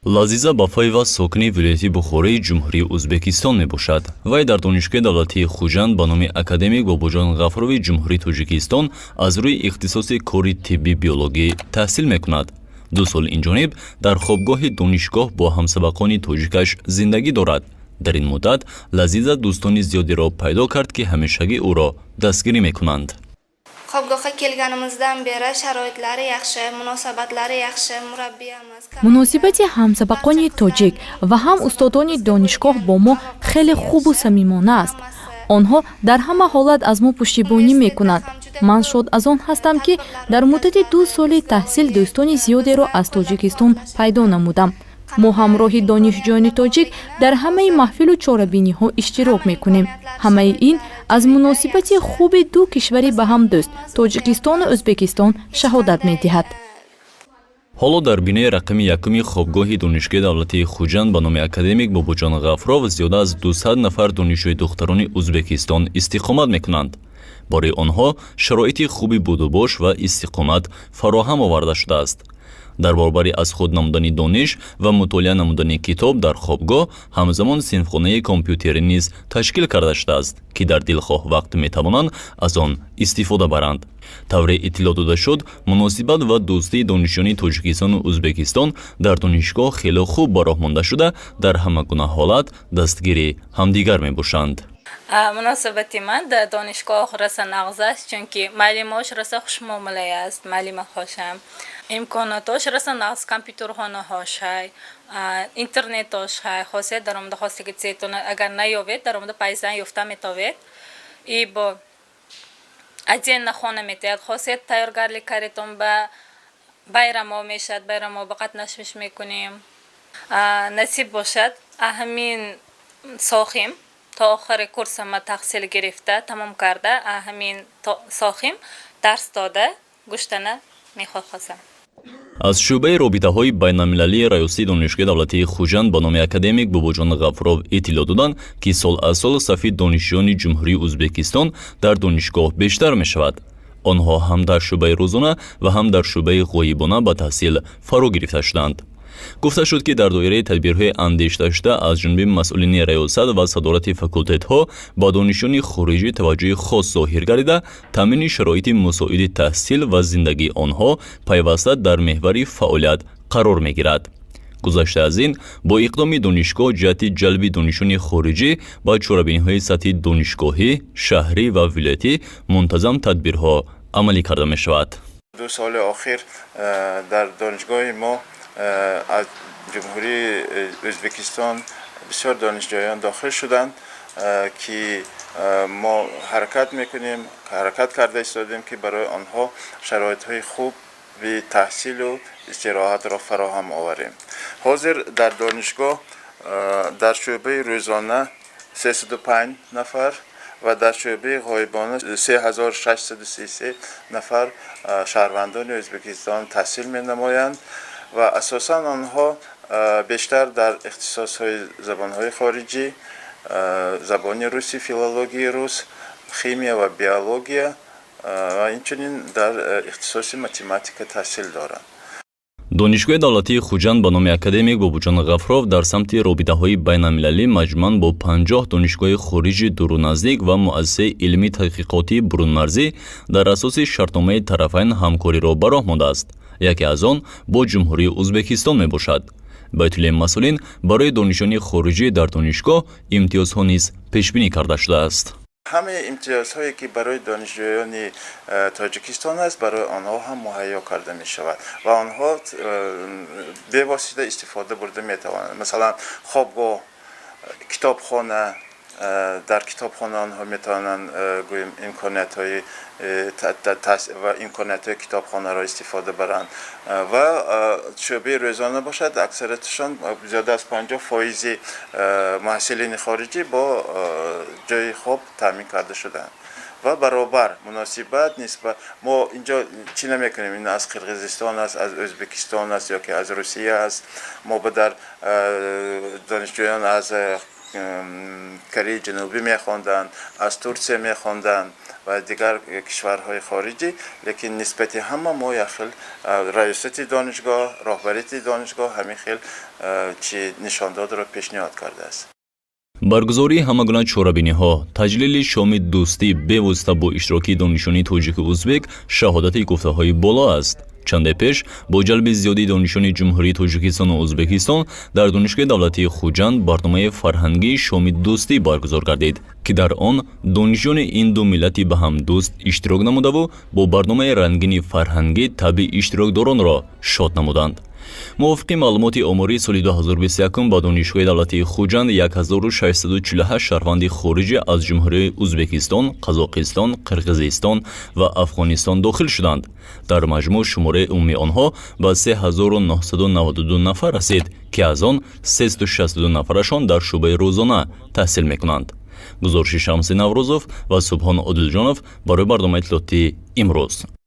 Лазиза Бафоева сокини вилояти Бухорои Ҷумҳурии Ӯзбекистон мебошад. Вай дар Донишгоҳи давлатии Хуҷанд ба номи академик Бобоҷон Ғафурови Ҷумҳурии Тоҷикистон аз рӯи ихтисоси кори тиббӣ биологӣ таҳсил мекунад. 2 сол инҷониб дар хобгоҳи донишгоҳ бо ҳамсабақони тоҷикаш зиндагӣ дорад. Дар ин муддат Лазиза дӯстони зиёдеро пайдо кард, ки ҳамешагӣ ӯро дастгирӣ мекунанд. Xobgohga kelganimizdan beri sharoitlari yaxshi, munosabatlari yaxshi, murabbiyamiz. Муносибати ҳамсабақони тоҷик ва ҳам устодони донишгоҳ бо мо хеле хубу самимона аст. Онҳо дар ҳама ҳолат аз мо пуштибонӣ мекунанд. Ман шод аз он ҳастам, ки дар муддати 2 соли таҳсил дӯстони зиёдеро аз Тоҷикистон пайдо намудам. Мо ҳамроҳи донишҷӯёни тоҷик дар ҳамаи маҳфилу чорабиниҳо иштирок мекунем. Ҳамаи ин аз муносибати хуби ду кишвари ба ҳам дӯст, Тоҷикистону Ӯзбекистон, шаҳодат медиҳад. Ҳоло дар бинои рақами якуми хобгоҳи Донишгоҳи давлатии Хуҷанд ба номи академик Бобоҷон Ғафуров зиёда аз 200 нафар донишҷӯи духтарони Ӯзбекистон истиқомат мекунанд. Барои онҳо шароити хуби будубош ва истиқомат фароҳам оварда шудааст. Дар баробари аз худ намудани дониш ва мутолиа намудани китоб дар хобгоҳ, ҳамзамон синфхонаи компютерӣ низ ташкил карда шудааст, ки дар дилхоҳ вақт метавонанд аз он истифода баранд. Тавре иттилоъ дода шуд, муносибат ва дӯстии донишҷӯёни Тоҷикистону Ӯзбекистон дар донишгоҳ хеле хуб ба роҳ монда шуда, дар ҳама гуна ҳолат дастгири ҳамдигар мебошанд. Муносибати ман дар донишгоҳ роса нағз аст, чунки муаллимош роса хушмуомила аст, муаллимаҳошам. Имконотош роса нағз, компютерхонаҳош ҳай, интернетош ҳай. Хосият даромада хостаги цетона агар наёвед, даромада пайзан ёфта метовед. И бо отдельно хона метиҳад. Хосият тайёргарлик каретон ба байрамо мешавад, байрамо ба қатнашмиш мекунем. Насиб бошад, ҳамин сохим то охири курсама таҳсил гирифта, тамом карда, ҳамин сохим дарс дода гуштана мехоҳам. Аз шӯъбаи робитаҳои байналмилалии раёсати Донишгоҳи давлатии Хуҷанд ба номи академик Бобоҷон Ғафуров иттилоъ доданд, ки сол аз сол сафи донишҷӯёни Ҷумҳурии Ӯзбекистон дар донишгоҳ бештар мешавад. Онҳо ҳам дар шӯъбаи рӯзона ва ҳам дар шӯъбаи ғоибона ба таҳсил фаро гирифта шуданд. Гуфта шуд, ки дар доираи тадбирҳои андешидашуда аз ҷониби масъулини раёсат ва садорати факултетҳо ба донишҷӯёни хориҷӣ таваҷҷӯҳи хос зоҳир гардида, таъмини шароити мусоиди таҳсил ва зиндагии онҳо пайваста дар меҳвари фаъолият қарор мегирад. Гузашта аз ин, бо иқдоми донишгоҳ ҷиҳати ҷалби донишҷӯёни хориҷӣ ба чорабиниҳои сатҳи донишгоҳӣ, шаҳрӣ ва вилоятӣ мунтазам тадбирҳо амалӣ карда мешавад. 2 соли охир дар донишгоҳи мо аз Ҷумҳурии Ӯзбекистон бисёр донишҷӯён дохил шуданд, ки мо ҳаракат мекунем, ҳаракат карда истодем, ки барои онҳо шароитҳои хуби таҳсилу истироҳатро фароҳам оварем. Ҳозир дар донишгоҳ дар шӯъбаи рӯзона 305 нафар ва дар шӯъбаи ғоибона 3633 нафар шаҳрвандони Ӯзбекистон таҳсил менамоянд ва асосан онҳо бештар дар ихтисосҳои забонҳои хориҷӣ, забони русӣ, филологияи рус, химия ва биология ва инчунин дар ихтисоси математика таҳсил доранд. Донишгоҳи давлатии Хуҷанд ба номи академик Бобоҷон Ғафуров дар самти робитаҳои байналмилалӣ маҷмӯан бо 50 донишгоҳи хориҷи дуру наздик ва муассисаи илмии таҳқиқотии бурунмарзӣ дар асоси шартномаи тарафайн ҳамкориро ба роҳ мондааст. Яке аз он бо Ҷумҳурии Ӯзбекистон мебошад. Ба иттилои масъулин, барои донишҷӯёни хориҷӣ дар донишгоҳ имтиёзҳо низ пешбинӣ карда шудааст. Ҳамаи имтиёзҳое, ки барои донишҷӯёни Тоҷикистон аст, барои онҳо ҳам муҳайё карда мешавад ва онҳо бевосита истифода бурда метавонанд. Масалан, хобгоҳ, китобхона. Дар китобхона онҳо метавонанд, гӯем, имкониятҳои ва имкониятҳои китобхонаро истифода баранд. Ва шӯъбаи рӯзона бошад, аксарияташон, зиёда аз 50 фоизи муҳассилини хориҷӣ бо ҷойи хоб таъмин карда шудаанд ва баробар муносибат нисбат. Мо инҷо чӣ намекунем, ин аз Қирғизистон аст, аз Ӯзбекистон аст ё ки аз Русия аст. Мо ба дар донишҷӯён аз Кореяи Ҷанубӣ мехонданд, аз Турсия мехонданд ва дигар кишварҳои хориҷӣ, лекин нисбати ҳама мо як хел раёсати донишгоҳ, роҳбарияти донишгоҳ ҳамин хел чи нишондодро пешниҳод кардааст. Баргузории ҳама гуна чорабиниҳо, таҷлили шоми дӯстӣ бевосита бо иштироки донишҷӯёни тоҷику узбек шаҳодати гуфтаҳои боло аст. Чанде пеш бо ҷалби зиёдии донишҷӯёни Ҷумҳурии Тоҷикистону Ӯзбекистон дар Донишгоҳи давлатии Хуҷанд барномаи фарҳангии шоми дӯстӣ баргузор гардид, ки дар он донишҷӯёни ин ду миллати ба ҳам дӯст иштирок намудаву бо барномаи рангини фарҳангӣ табъи иштирокдоронро шод намуданд. Мувофиқи маълумоти омории соли 2021 ба Донишгоҳи давлатии Хуҷанд 1648 шаҳрванди хориҷӣ аз Ҷумҳурии Ӯзбекистон, Қазоқистон, Қирғизистон ва Афғонистон дохил шуданд. Дар маҷмӯъ шумораи умумии онҳо ба 3992 нафар расид, ки аз он 362 нафарашон дар шӯъбаи рӯзона таҳсил мекунанд. Гузориши Шамси Наврӯзов ва Субҳон Одилҷонов барои барномаи иттилоотии «Имрӯз».